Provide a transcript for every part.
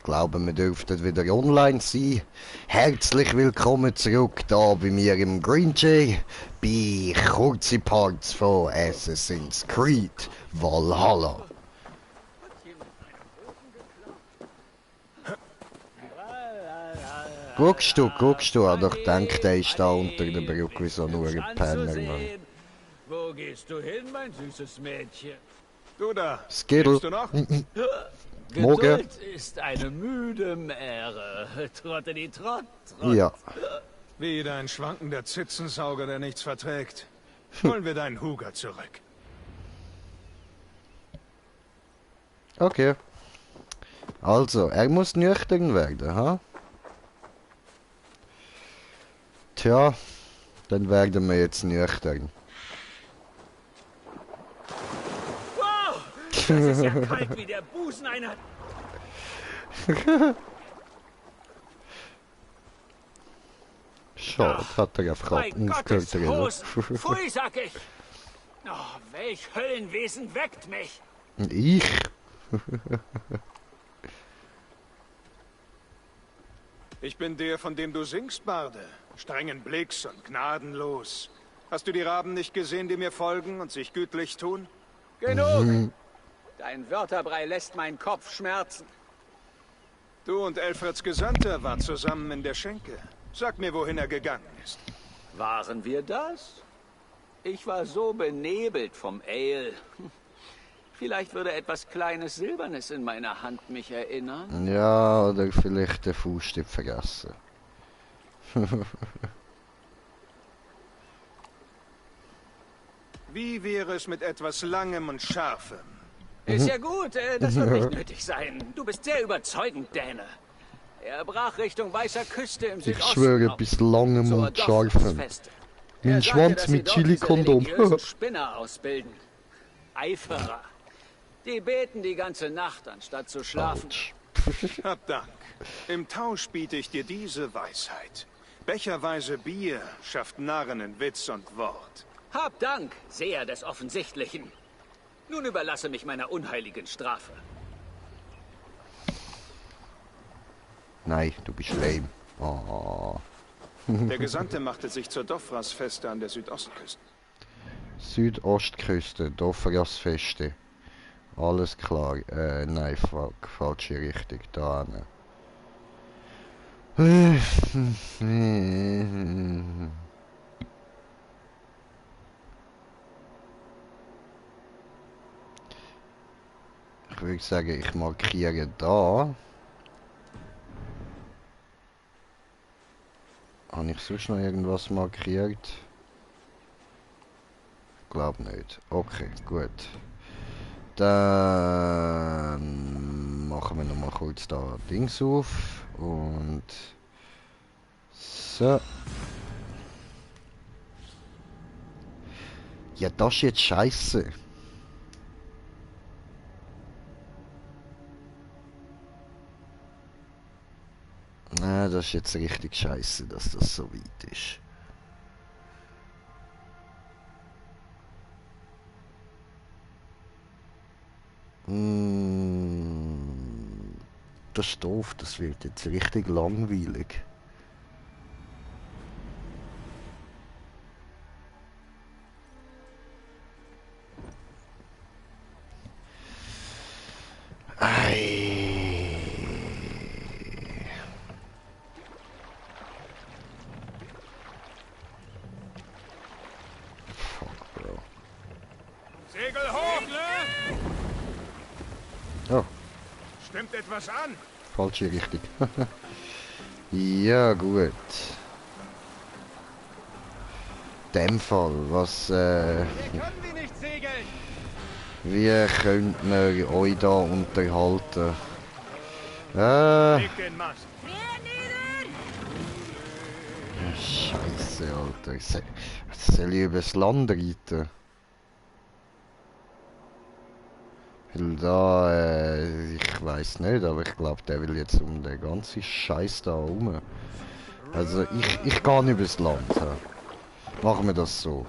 glaube, wir dürften wieder online sein. Herzlich willkommen zurück da bei mir im Green Jay bei kurze Parts von Assassin's Creed Valhalla. Guckst du, aber ich denke, der ist da unter der Brücke wie so nur ein Penner, Mann. Wo gehst du hin, mein süßes Mädchen? Du da, Skittle. lebst du noch? Morgen. Geduld ist eine müde Mähre. Trotteli Trott. Ja. Wie dein schwankender Zitzensauger, der nichts verträgt. Holen wir deinen Huger zurück. Okay. Also, er muss nüchtern werden, ha? Tja, dann werden wir jetzt nüchtern. Wow, das ist ja kalt wie der Busen einer... Schade, hat er einfach Bei Gottes aufgehört. Hosen. Pfui, sag ich. Oh, welch Höllenwesen weckt mich. Und ich? Ich bin der, von dem du singst, Barde. Strengen Blicks und gnadenlos. Hast du die Raben nicht gesehen, die mir folgen und sich gütlich tun? Genug. Dein Wörterbrei lässt meinen Kopf schmerzen. Du und Elfreds Gesandter waren zusammen in der Schenke. Sag mir, wohin er gegangen ist. Waren wir das? Ich war so benebelt vom Ale. Vielleicht würde etwas kleines Silbernes in meiner Hand mich erinnern. Ja, oder vielleicht den Fußstift vergessen. Wie wäre es mit etwas Langem und Scharfem? Ist ja gut, das wird nicht nötig sein. Du bist sehr überzeugend, Däne. Er brach Richtung weißer Küste im Ich Südosten schwöre, auf, bis langem zur und scharfem. Dorfsfeste. Mein Er sagte, Schwanz dass sie mit dort diese Chili-Kondom. religiösen Spinner ausbilden. Eiferer. Die beten die ganze Nacht, anstatt zu schlafen. Autsch. Hab Dank. Im Tausch biete ich dir diese Weisheit. Becherweise Bier schafft Narren in Witz und Wort. Hab Dank, Seher des Offensichtlichen. Nun überlasse mich meiner unheiligen Strafe. Nein, du bist lame. Oh. Der Gesandte machte sich zur Dofras-Feste an der Südostküste. Südostküste, Dofras-Feste. Alles klar. Nein, fuck, falsche Richtung. Da hin. Ich würde sagen, ich markiere da. Habe ich sonst noch irgendwas markiert? Glaub nicht. Okay, gut. Dann machen wir noch mal kurz da Dings auf und so. Ja, das ist jetzt scheiße. Na, das ist jetzt richtig scheiße, dass das so weit ist. Das ist doof, das wird jetzt richtig langweilig. Ei. Fuck, bro. Segel hoch, ne? Oh. Stimmt etwas an? Falsche Richtung. Ja, gut. In dem Fall, was, Wir können wie nicht segeln. wie könnt man euch da unterhalten? Leg den Mast. Scheiße, Alter. Soll ich übers Land reiten? Weil da, ich weiß nicht, aber ich glaube, der will jetzt um den ganzen Scheiß da rum. Also, ich gehe nicht übers Land. Ja. Machen wir das so.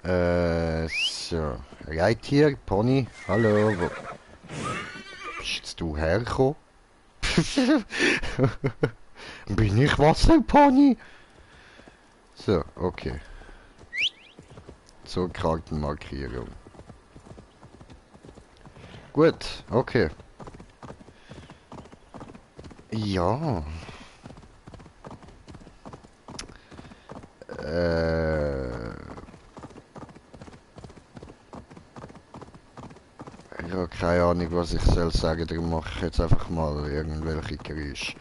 So. Reittier, Pony, hallo, wo bist jetzt du hergekommen? Bin ich Wasserpony? So, okay. Zur Kartenmarkierung. Gut, okay. Ja. Ich habe keine Ahnung, was ich soll sagen. Darum mache ich jetzt einfach mal irgendwelche Geräusche.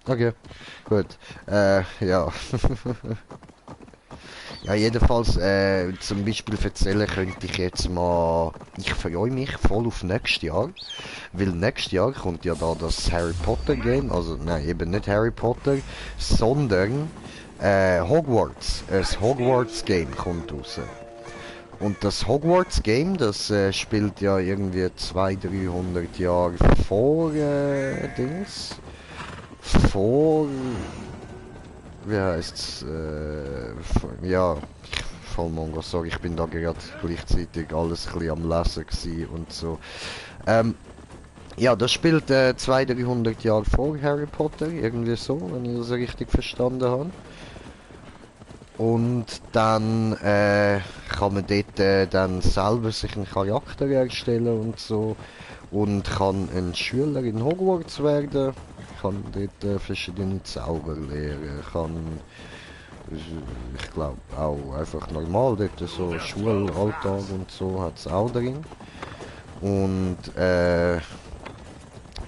Okay, gut. Ja. Ja, jedenfalls, zum Beispiel erzählen könnte ich jetzt mal, ich freue mich voll auf nächstes Jahr, weil nächstes Jahr kommt ja da das Harry Potter Game, also nein, eben nicht Harry Potter, sondern Hogwarts, ein Hogwarts Game kommt raus. Und das Hogwarts Game, das spielt ja irgendwie 200-300 Jahre vor Dings, vor wie heißt's? Ja, Vollmongo, sorry, ich bin da gerade gleichzeitig alles ein bisschen am Lesen gewesen und so. Ja, das spielt 200-300 Jahre vor Harry Potter, irgendwie so, wenn ich das richtig verstanden habe. Und dann kann man dort dann selber sich einen Charakter erstellen und so. Und kann ein Schüler in Hogwarts werden, kann dort verschiedene Zauber lehren, kann, ich glaube, auch einfach normal dort so Schulalltag und so hat es auch drin. Und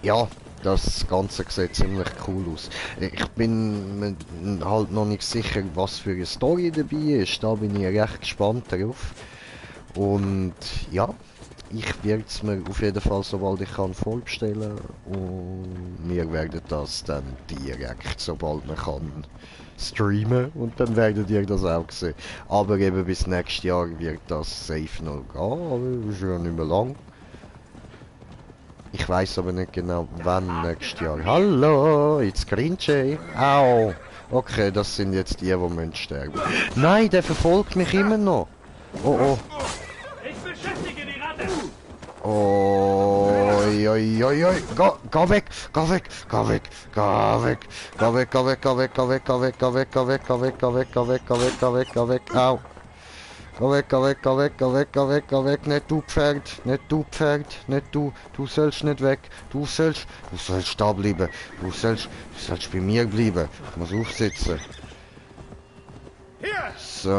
ja, das Ganze sieht ziemlich cool aus. Ich bin mir halt noch nicht sicher, was für eine Story dabei ist, da bin ich recht gespannt drauf. Und ja, ich werde es mir auf jeden Fall, sobald ich kann, vorbestellen und wir werden das dann direkt, sobald man kann, streamen und dann werdet ihr das auch sehen. Aber eben bis nächstes Jahr wird das safe noch gehen, aber ist ja nicht mehr lang. Ich weiß aber nicht genau, wann nächstes Jahr. Hallo, it's Grinche. Au. Okay, das sind jetzt die müssen sterben. Nein, der verfolgt mich immer noch. Oh, oh. Ich beschäftige die Ratte! Oi, oi, oi, oi. Geh weg, geh weg, geh weg, geh weg, geh weg, geh weg, geh weg, geh weg, geh weg, geh weg, geh weg, geh weg, geh weg, geh weg, geh weg, geh weg, geh weg, au. Geh weg, geh weg, geh weg, geh weg, geh weg, geh weg, nicht du Pferd, nicht du Pferd, nicht du, du sollst nicht weg, du sollst da bleiben, du sollst bei mir bleiben, ich muss aufsitzen. So.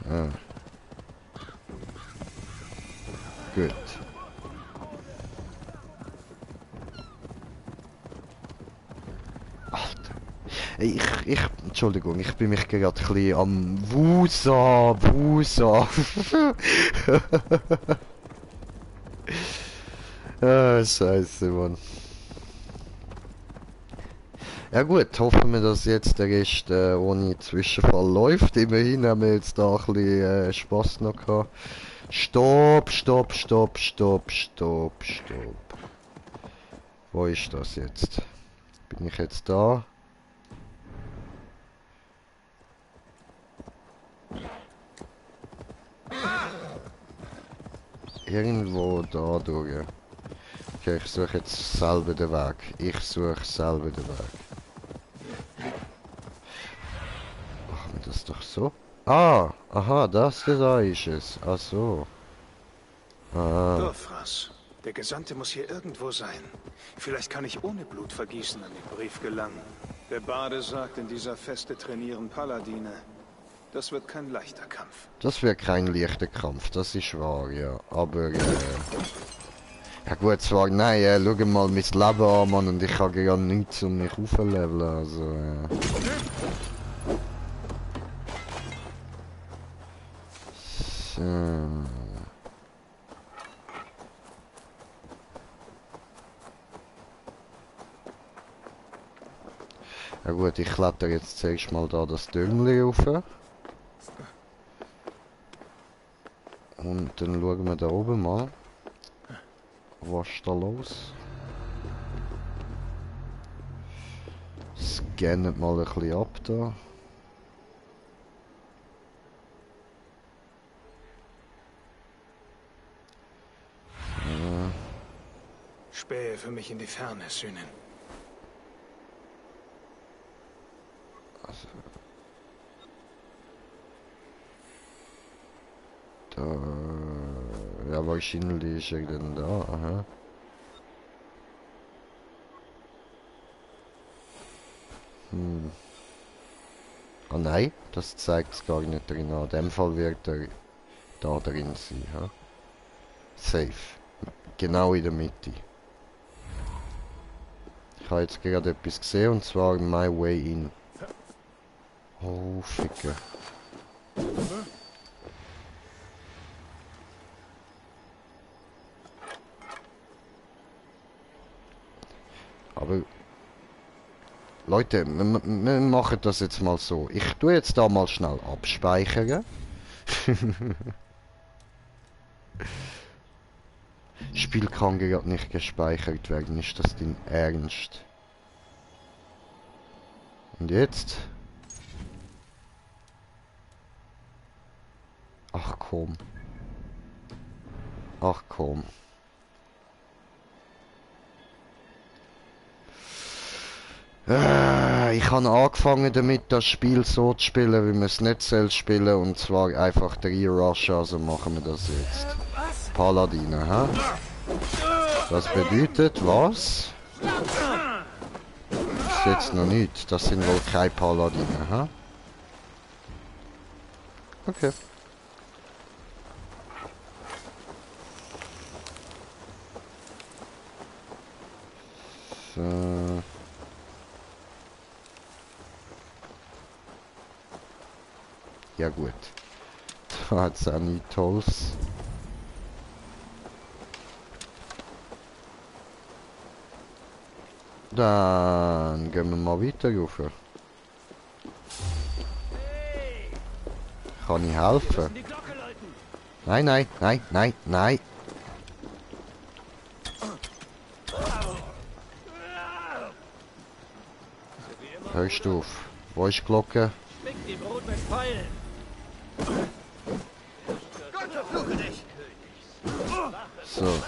Ah. Gut. Alter. Entschuldigung, ich bin mich gerade ein bisschen am Wusa. Ah, Scheiße, Mann. Ja gut, hoffen wir, dass jetzt der Rest ohne Zwischenfall läuft. Immerhin haben wir jetzt da ein bisschen Spaß noch gehabt. Stopp. Wo ist das jetzt? Bin ich jetzt da? Irgendwo da durch. Okay, ich suche jetzt selber den Weg. Machen wir das doch so? Ah, aha, das da ist es. Ach so. Ah. Dorfrass. Der Gesandte muss hier irgendwo sein. Vielleicht kann ich ohne Blutvergießen an den Brief gelangen. Der Bade sagt, in dieser Feste trainieren Paladine. Das wird kein leichter Kampf. Das wäre kein leichter Kampf, das ist wahr, ja. Aber, ja gut, zwar, nein, schau mal mein Leben an, Mann, und ich habe ja nichts, um mich aufzuleveln, also, So. Ja gut, ich kletter jetzt zuerst mal da das Düngli rauf. Und dann schauen wir da oben mal. Was ist da los? Scannen mal ein bisschen ab da. Spähe für mich in die Ferne, Sühnen. Da... Ja, wahrscheinlich ist er denn da, aha. Ah nein, das zeigt es gar nicht drin an. In dem Fall wird er da drin sein, ha? Safe. Genau in der Mitte. Ich habe jetzt gerade etwas gesehen und zwar My Way In. Oh, Ficke. Aber Leute, wir machen das jetzt mal so. Ich tue jetzt da mal schnell abspeichern. Spiel kann gerade nicht gespeichert werden. Ist das dein Ernst? Und jetzt? Ach komm. Ach komm. Ich habe angefangen damit, das Spiel so zu spielen, wie man es nicht soll spielen, und zwar einfach 3 Rush, also machen wir das jetzt. Paladine, hä? Das bedeutet was? Das ist jetzt noch nicht. Das sind wohl keine Paladine, hä? Okay. So. Ja gut. Da hat es auch nichts Tolles. Dann gehen wir mal weiter rauf. Kann ich helfen? Die Glocke läuten. Nein, nein, nein, nein, nein. Hörst du auf? Wo ist die Glocke? Schmeckt die Brot mit Pfeilen. Gott verfluche dich! So.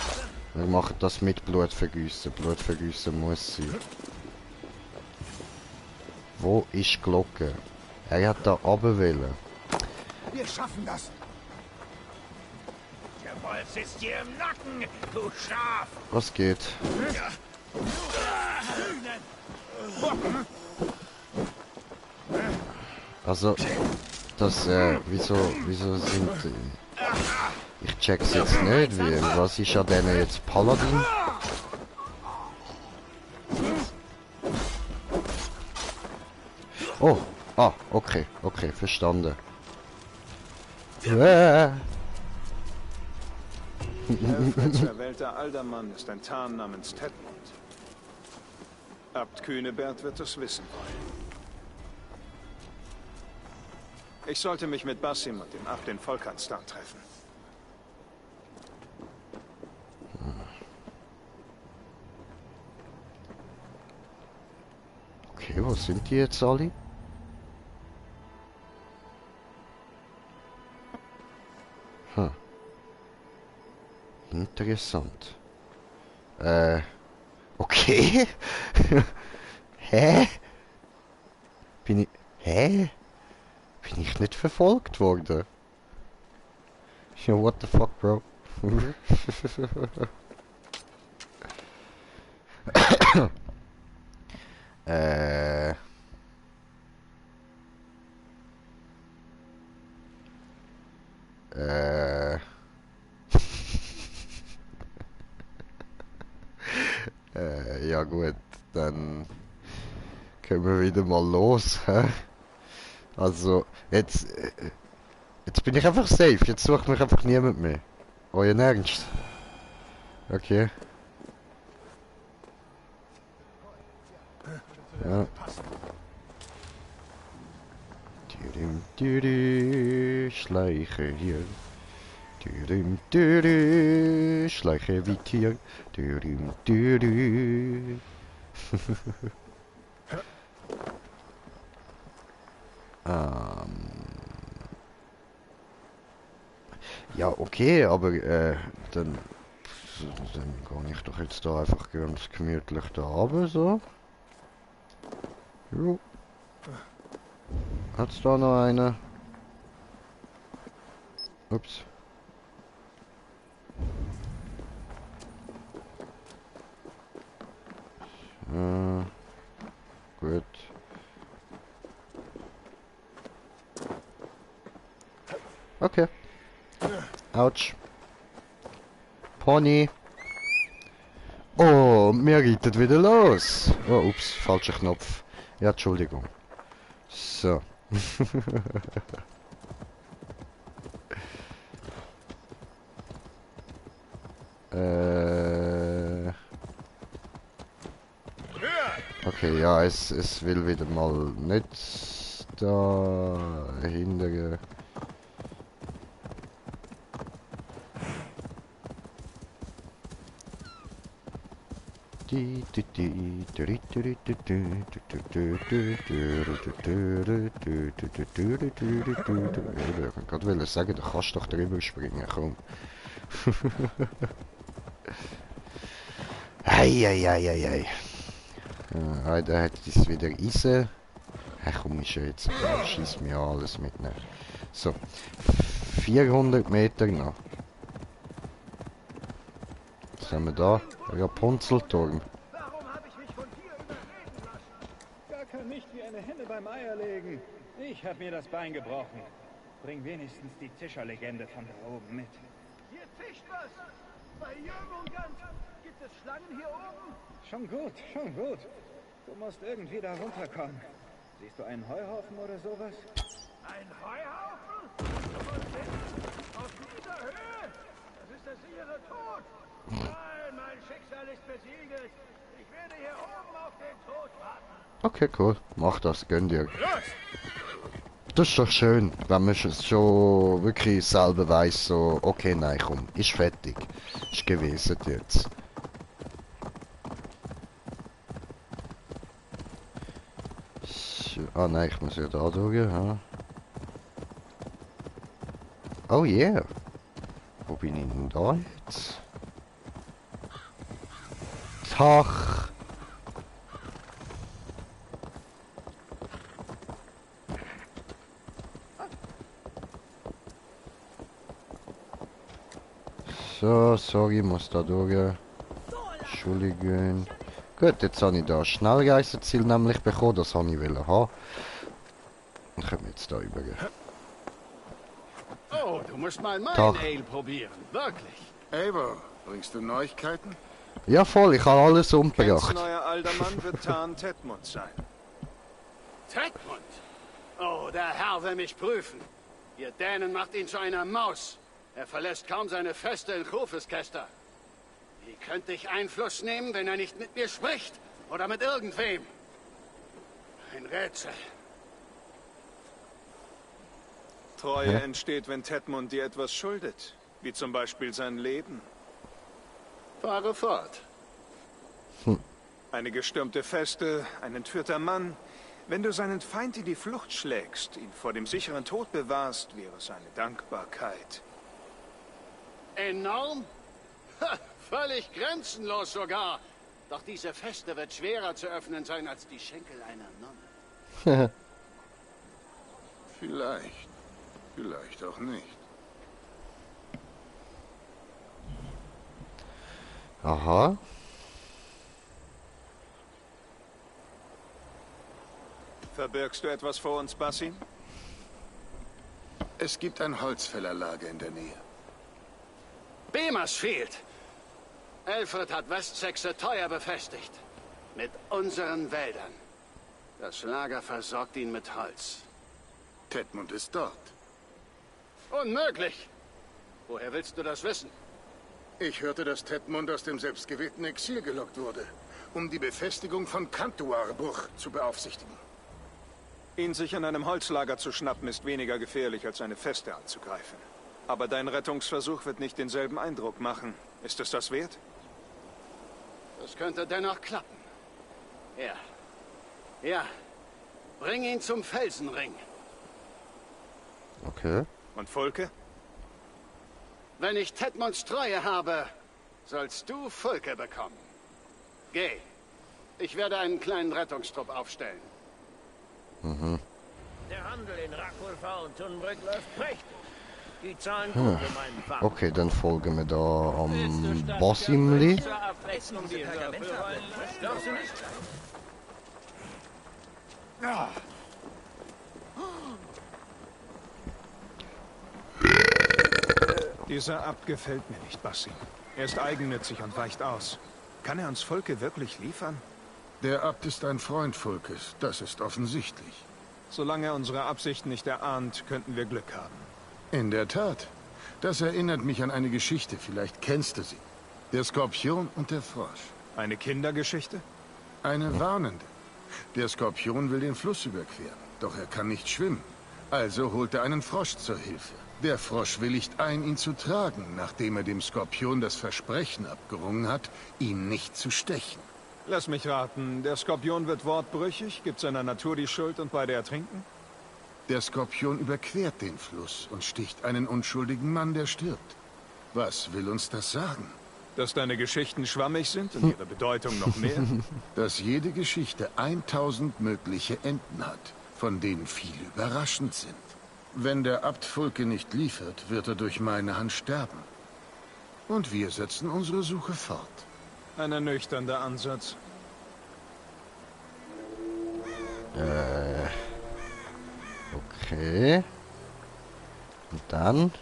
Wir machen das mit Blutvergießen. Blutvergießen muss sein. Wo ist die Glocke? Er hat da runter wollen. Wir schaffen das! Der Wolf ist dir im Nacken, du Schaf. Was geht? Also, das, wieso sind... ich check's jetzt nicht, wie, was ist an denen jetzt Paladin? Oh, okay, verstanden. Der verzerwählte Aldermann ist ein Tarn namens Tedmund. Abt Kühnebert wird es wissen wollen. Ich sollte mich mit Basim und dem Abt in Volkanstan treffen. Okay, wo sind die jetzt alle? Hm. Interessant. Okay. Hä? Bin ich nicht verfolgt worden? Ja, what the fuck, bro? Ja gut, dann können wir wieder mal los, hä? Also, jetzt bin ich einfach safe, jetzt sucht mich einfach niemand mehr. Euer Ernst? Okay. Ja. Schleiche hier. Schleiche wie Tier. Ja, okay, aber dann kann ich doch jetzt da einfach ganz gemütlich da runter, so. Jo. Hat's da noch eine? Ups. Gut. Okay. Autsch. Pony. Oh, mir reitet wieder los. Oh, ups, falscher Knopf. Ja, Entschuldigung. So. Okay, ja, es will wieder mal nicht da hinter. Ich kann gerade sagen, du kannst doch drüber springen, komm. Eieieiei. Da hat es wieder Eisen. Hey, komm, ist ja jetzt. Schieß mir alles mitnehmen. So. 400 Meter noch. Was haben wir da? Rapunzelturm. Warum habe ich mich von dir überreden lassen? Gar kann nicht wie eine Henne beim Eier legen. Ich habe mir das Bein gebrochen. Bring wenigstens die Tischerlegende von da oben mit. Hier tischt was. Bei Jürgungand gibt es Schlangen hier oben? Schon gut, schon gut. Du musst irgendwie da runterkommen. Siehst du einen Heuhaufen oder sowas? Ein Heuhaufen? Auf dieser Höhe? Das ist der sichere Tod. Nein, mein Schicksal ist besiegelt. Ich werde hier oben auf den Tod warten. Okay, cool. Mach das, gönn dir. Das ist doch schön, wenn man es schon wirklich selber weiß, so, okay, nein, komm, ist fertig. Ist gewesen jetzt. Ah nein, ich muss ja da durch, ha? Oh yeah. Wo bin ich denn da jetzt? Tag. So, sorry, muss da durch. Entschuldigung. Gut, jetzt habe ich da Schnellreiseziel nämlich bekommen, das habe ich haben. Dann können wir jetzt da über. Oh, du musst mal mein Tag. Ale probieren. Wirklich. Eivor, bringst du Neuigkeiten? Ja voll, ich habe alles Kents umgebracht. neuer Aldermann wird Tarn Tedmund sein. Tedmund? Oh, der Herr will mich prüfen. Ihr Dänen macht ihn zu einer Maus. Er verlässt kaum seine Feste in Hofeskester. Wie könnte ich Einfluss nehmen, wenn er nicht mit mir spricht? Oder mit irgendwem? Ein Rätsel. Treue entsteht, wenn Tedmund dir etwas schuldet. Wie zum Beispiel sein Leben. Fahre fort. Eine gestürmte Feste, ein entführter Mann. Wenn du seinen Feind in die Flucht schlägst, ihn vor dem sicheren Tod bewahrst, wäre es eine Dankbarkeit. Enorm? Ha, völlig grenzenlos sogar. Doch diese Feste wird schwerer zu öffnen sein als die Schenkel einer Nonne. Vielleicht. Vielleicht auch nicht. Aha. Verbirgst du etwas vor uns, Bassin? Es gibt ein Holzfällerlager in der Nähe. Bemersfield! Alfred hat Westsexe teuer befestigt. Mit unseren Wäldern. Das Lager versorgt ihn mit Holz. Tedmund ist dort. Unmöglich! Woher willst du das wissen? Ich hörte, dass Tedmund aus dem selbstgewählten Exil gelockt wurde, um die Befestigung von Kantuarbruch zu beaufsichtigen. Ihn sich an einem Holzlager zu schnappen, ist weniger gefährlich, als eine Feste anzugreifen. Aber dein Rettungsversuch wird nicht denselben Eindruck machen. Ist es das wert? Das könnte dennoch klappen. Ja. Ja. Bring ihn zum Felsenring. Okay. Und Volke? Wenn ich Tedmonds Treue habe, sollst du Volke bekommen. Geh. Ich werde einen kleinen Rettungstrupp aufstellen. Der Handel in Rakulfa und Tunbrück läuft prächtig. Die zahlen gut für meinen Fang. Okay, dann folgen wir da am Basimli. Zur Abwechslung die Pergamente rollen lassen. Glaubst du nicht? Dieser Abt gefällt mir nicht, Basim. Er ist eigennützig und weicht aus. Kann er uns Volke wirklich liefern? Der Abt ist ein Freund Volkes, das ist offensichtlich. Solange er unsere Absichten nicht erahnt, könnten wir Glück haben. In der Tat. Das erinnert mich an eine Geschichte, vielleicht kennst du sie. Der Skorpion und der Frosch. Eine Kindergeschichte? Eine warnende. Der Skorpion will den Fluss überqueren, doch er kann nicht schwimmen. Also holt er einen Frosch zur Hilfe. Der Frosch willigt ein, ihn zu tragen, nachdem er dem Skorpion das Versprechen abgerungen hat, ihn nicht zu stechen. Lass mich raten, der Skorpion wird wortbrüchig, gibt seiner Natur die Schuld und beide ertrinken? Der Skorpion überquert den Fluss und sticht einen unschuldigen Mann, der stirbt. Was will uns das sagen? Dass deine Geschichten schwammig sind und ihre Bedeutung noch mehr? Dass jede Geschichte 1000 mögliche Enden hat, von denen viele überraschend sind. Wenn der Abt Volke nicht liefert, wird er durch meine Hand sterben. Und wir setzen unsere Suche fort. Ein ernüchternder Ansatz. Okay. Und dann?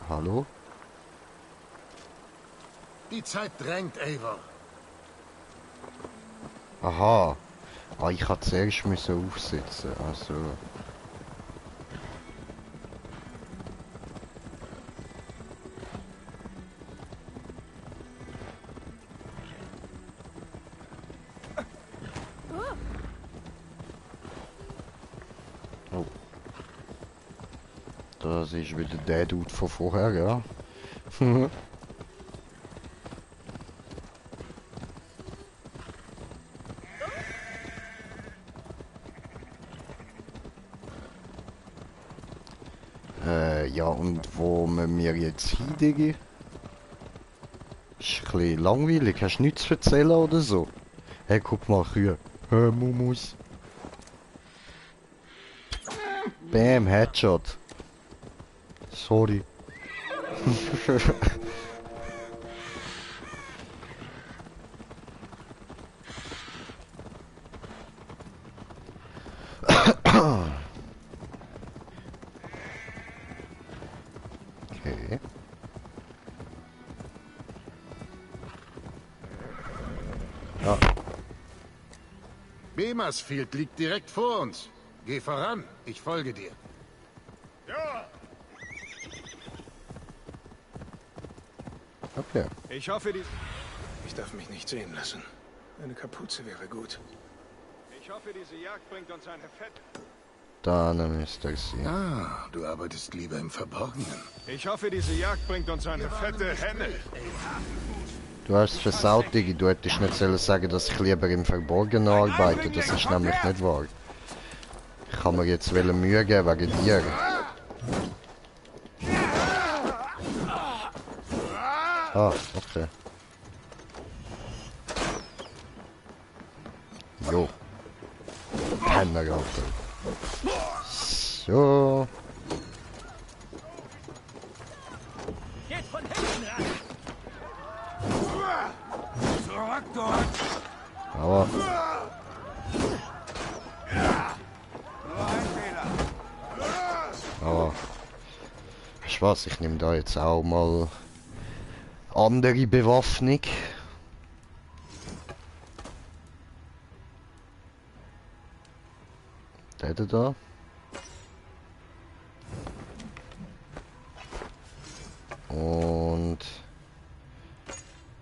Hallo? Die Zeit drängt, Eivor. Aha. Ah, ich hatte zuerst müssen aufsetzen. Also. Oh. Das ist wieder der Dude von vorher, ja. Ja, und wo müssen wir jetzt hin, Digi? Ist ein bisschen langweilig. Hast du nichts zu erzählen oder so? Hey, guck mal, Kühe. Mumus. Bam, Headshot. Sorry. Okay. Ja. Bemersfield liegt direkt vor uns. Geh voran, ich folge dir. Okay. Ich hoffe, Ich darf mich nicht sehen lassen. Eine Kapuze wäre gut. Ich hoffe, diese Jagd bringt uns eine fette... Dann müsste ich sie. Ah, du arbeitest lieber im Verborgenen. Ich hoffe, diese Jagd bringt uns eine fette Henne. Du hast versaut, Digi. Du hättest nicht sollen sagen, dass ich lieber im Verborgenen arbeite. Das ist nämlich nicht wahr. Ich kann mir jetzt Mühe geben wegen dir. Ah, okay. Jo. Penner gehabt. So. Geht von hinten ran. Zurück dort! Aber. Nur ein Fehler. Aber. Ich weiß, ich nehme da jetzt auch mal andere Bewaffnung. Der da. Und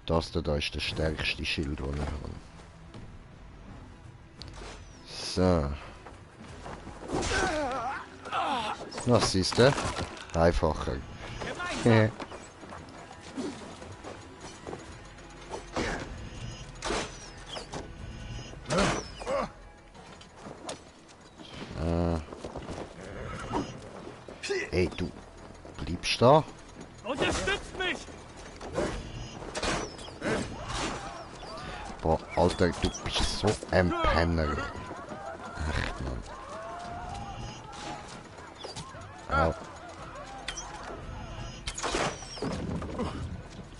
Das da ist der stärkste Schild, den ich habe. So. Was siehst du? Einfacher. Ey, du bleibst da? Unterstützt mich! Boah, Alter, du bist so ein Penner. Echt, Mann. Au.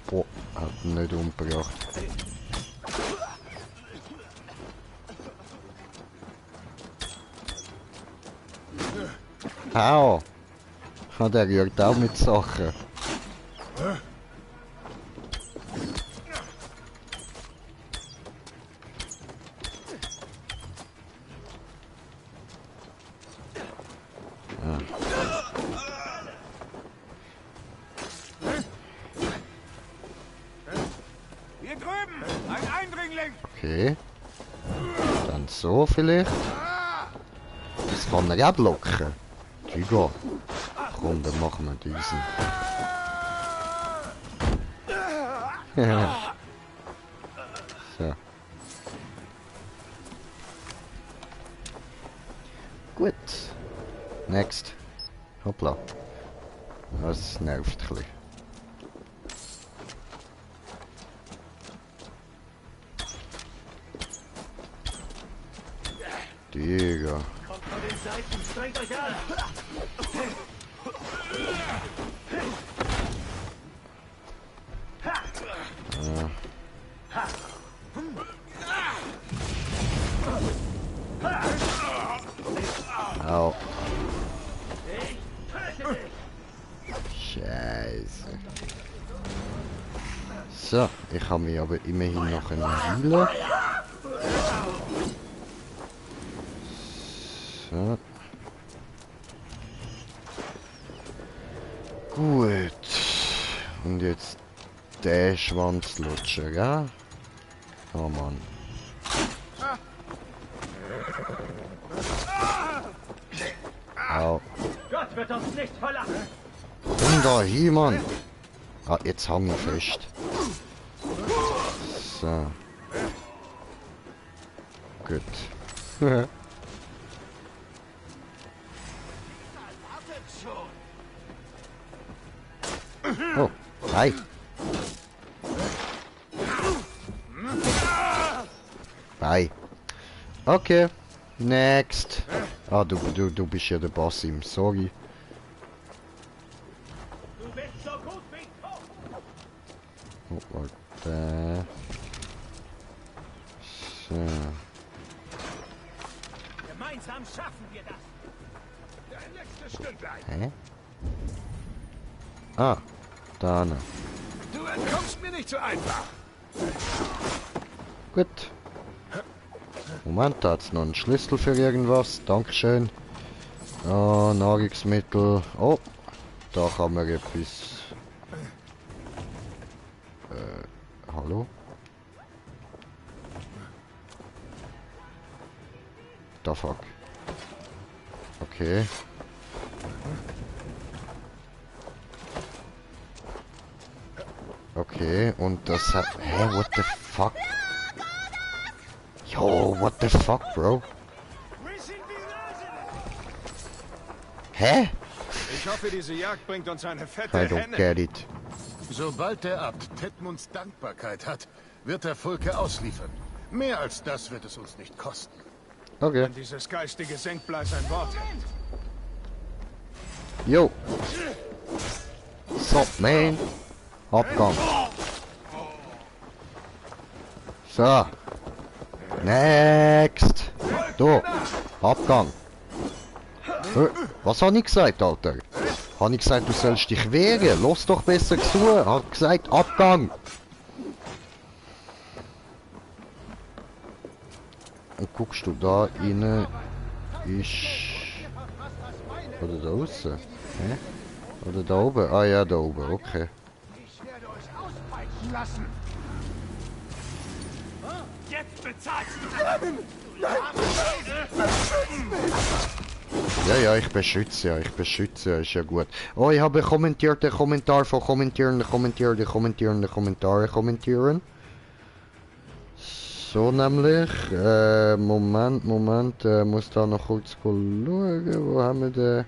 Boah, hat ihn nicht umgebracht. Au! Ah, der rührt auch mit Sachen. Hier drüben! Ein Eindringling! Okay. Dann so vielleicht. Das kann er ja blocken. Tygo. Komm, dann machen wir diesen. So. Gut. Next. Hoppla. Das nervt ein bisschen. Digga. Kommt von den Seiten, strengt euch an! Au. Scheiße. So, ich habe mich aber immerhin noch heilen. So. Gut. Und jetzt der Schwanzlutscher, gell? Oh Mann. Au. Gott wird uns nicht verlassen! Komm da hin, Mann. Ah, jetzt hang ich fest. So. Gut. Oh, hi. Bye. Okay. Next. Ah, du bist ja der Boss im. Sorry. Du bist so gut wie tot! Oh, warte. So. Gemeinsam schaffen wir das! Dein letztes Stündlein! Hä? Ah, da ne. Du entkommst mir nicht so einfach! Gut. Moment, da hat's noch einen Schlüssel für irgendwas. Dankeschön. Ah, Nahrungsmittel. Oh, da kann man etwas. Hallo? Da fuck. Okay. Okay, und das hat... Hä, what the fuck? Yo, what the fuck, bro? Hä? Ich hoffe, diese Jagd bringt uns eine fette I don't Henne. get it. Sobald der Abt Tedmunds Dankbarkeit hat, wird er Fulke ausliefern. Mehr als das wird es uns nicht kosten. Okay. Wenn dieses geistige Senkblei sein Wort hält. Yo. So, man. Abgang. So. Next. Du. Abgang. Was habe ich gesagt, Alter? Habe ich gesagt, du sollst dich wehren? Los doch besser zu. Hat gesagt, Abgang. Und guckst du da rein? Ist... Oder da außen? Hä? Oder da oben? Ah ja, da oben, okay. Ich werde euch auspeitschen lassen. jetzt bezahlst du. Ja, ich beschütze, ist ja gut. Oh, ich habe kommentierte Kommentar von kommentieren. So nämlich, Moment, muss da noch kurz schauen, wo haben wir den?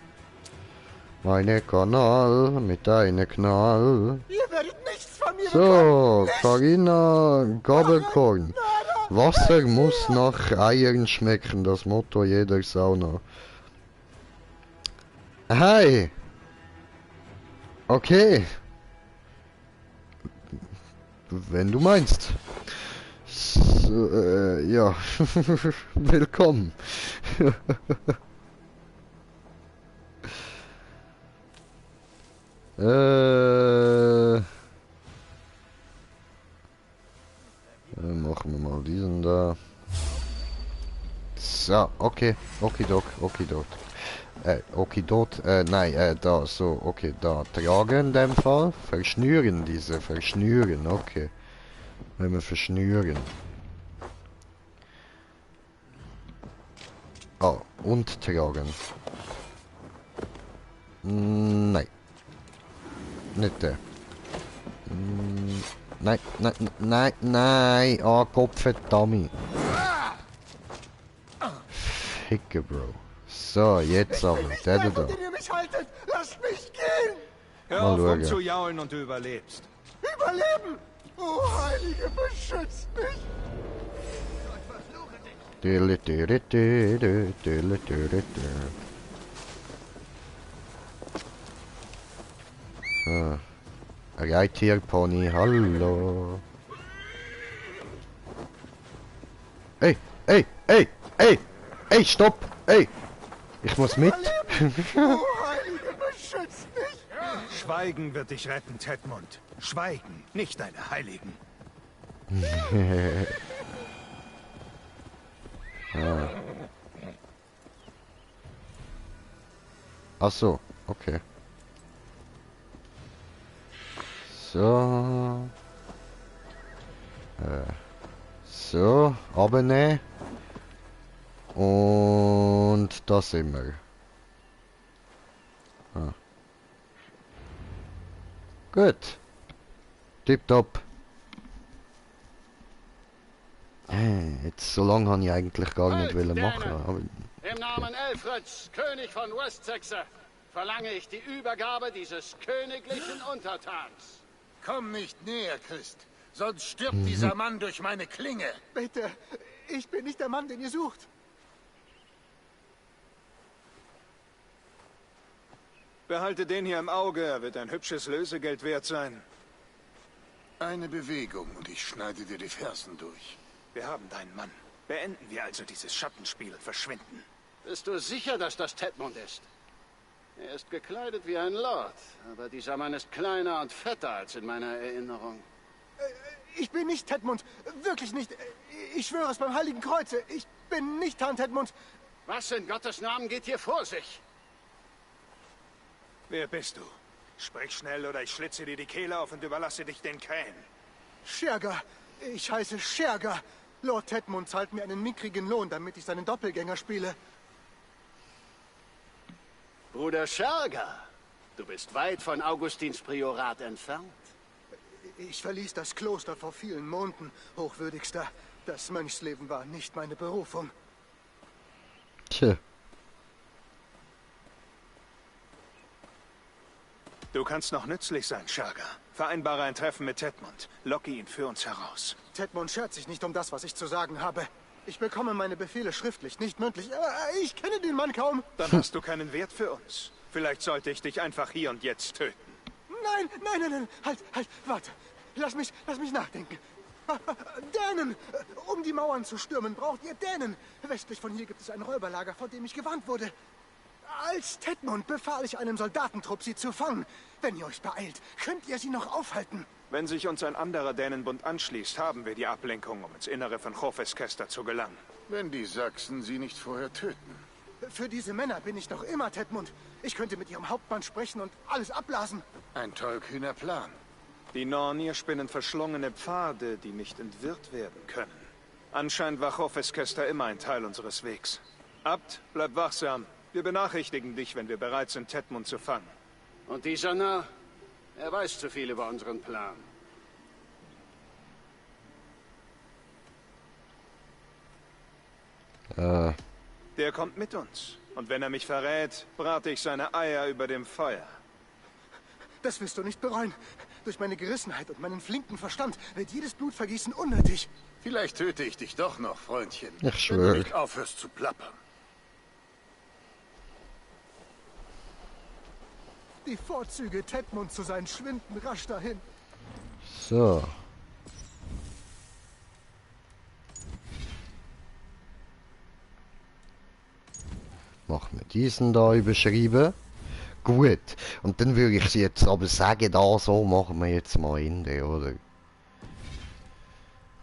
Meine Kanal, mit einem Knall. Ihr werdet nichts von mir So, Carina Gabelkorn. Wasser muss nach Eiern schmecken, das Motto jeder Sauna. Hi! Okay. Wenn du meinst. So, ja. Willkommen. Machen wir mal diesen da. So, okay. Okidok. Okidot, nein, da, so, okay, da. Tragen in dem Fall. Verschnüren diese, okay. Wenn wir verschnüren. Ah, und tragen. Nein. Nicht der. Nein. Ah, Kopfverdammt. Ficke, Bro. So, jetzt aber. Der da. ihr mich haltet! Lasst mich gehen! Hör Mal auf schauen. rumzujaulen und du überlebst. Überleben! Oh, Heilige, beschützt mich! Ah. Reitierpony, hallo. Ey, stopp! Ey! Ich muss mit! Oh, Heilige, beschützt mich! Schweigen wird dich retten, Tedmund. Schweigen, nicht deine Heiligen. Ah. Ach so, okay. So. So, abnehmen. Und da sind wir. Ah. Gut. Tipptopp. Jetzt so lange habe ich eigentlich gar nicht Halt, wollen machen. Däne! Aber Im Namen Elfrids, König von Wessexe, verlange ich die Übergabe dieses königlichen Untertans. Komm nicht näher, Christ. Sonst stirbt dieser Mann durch meine Klinge. Bitte, ich bin nicht der Mann, den ihr sucht. Behalte den hier im Auge, er wird ein hübsches Lösegeld wert sein. Eine Bewegung und ich schneide dir die Fersen durch. Wir haben deinen Mann. Beenden wir also dieses Schattenspiel und verschwinden. Bist du sicher, dass das Tedmund ist? Er ist gekleidet wie ein Lord, aber dieser Mann ist kleiner und fetter als in meiner Erinnerung. Ich bin nicht Tedmund. Wirklich nicht. Ich schwöre es beim Heiligen Kreuze. Ich bin nicht Herrn Tedmund. Was in Gottes Namen geht hier vor sich? Wer bist du? Sprich schnell oder ich schlitze dir die Kehle auf und überlasse dich den Krähen. Scherger. Ich heiße Scherger. Lord Tedmund zahlt mir einen mickrigen Lohn, damit ich seinen Doppelgänger spiele. Bruder Scherger, du bist weit von Augustins Priorat entfernt. Ich verließ das Kloster vor vielen Monden, Hochwürdigster. Das Mönchsleben war nicht meine Berufung. tja. Du kannst noch nützlich sein, Scherger. Vereinbare ein Treffen mit Tedmund. Locke ihn für uns heraus. Tedmund schert sich nicht um das, was ich zu sagen habe. Ich bekomme meine Befehle schriftlich, nicht mündlich. Ich kenne den Mann kaum. Dann hast du keinen Wert für uns. Vielleicht sollte ich dich einfach hier und jetzt töten. Nein. Halt, warte. Lass mich nachdenken. Dänen! Um die Mauern zu stürmen, braucht ihr Dänen. Westlich von hier gibt es ein Räuberlager, vor dem ich gewarnt wurde. Als Tedmund befahl ich einem Soldatentrupp, sie zu fangen. Wenn ihr euch beeilt, könnt ihr sie noch aufhalten. Wenn sich uns ein anderer Dänenbund anschließt, haben wir die Ablenkung, um ins Innere von Hofeskester zu gelangen. Wenn die Sachsen sie nicht vorher töten. Für diese Männer bin ich noch immer Tedmund. Ich könnte mit ihrem Hauptmann sprechen und alles abblasen. Ein tollkühner Plan. Die Nornier spinnen verschlungene Pfade, die nicht entwirrt werden können. Anscheinend war Chofes Kester immer ein Teil unseres Wegs. Abt, bleib wachsam. Wir benachrichtigen dich, wenn wir bereit sind, Tedmund zu fangen. Und dieser Narr? Er weiß zu viel über unseren Plan. Der kommt mit uns. Und wenn er mich verrät, brate ich seine Eier über dem Feuer. Das wirst du nicht bereuen. Durch meine Gerissenheit und meinen flinken Verstand wird jedes Blutvergießen unnötig. Vielleicht töte ich dich doch noch, Freundchen. Ich Wenn du schwöre. nicht aufhörst zu plappern. Die Vorzüge, Tedmund zu sein, schwinden rasch dahin. So. Machen wir diesen da überschreiben. Gut. Und dann würde ich jetzt aber sagen, da so machen wir jetzt mal Ende, oder?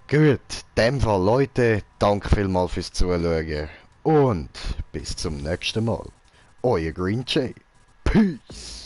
Gut. In dem Fall, Leute, danke vielmals fürs Zuschauen. Und bis zum nächsten Mal. Euer Green Jay. Peace.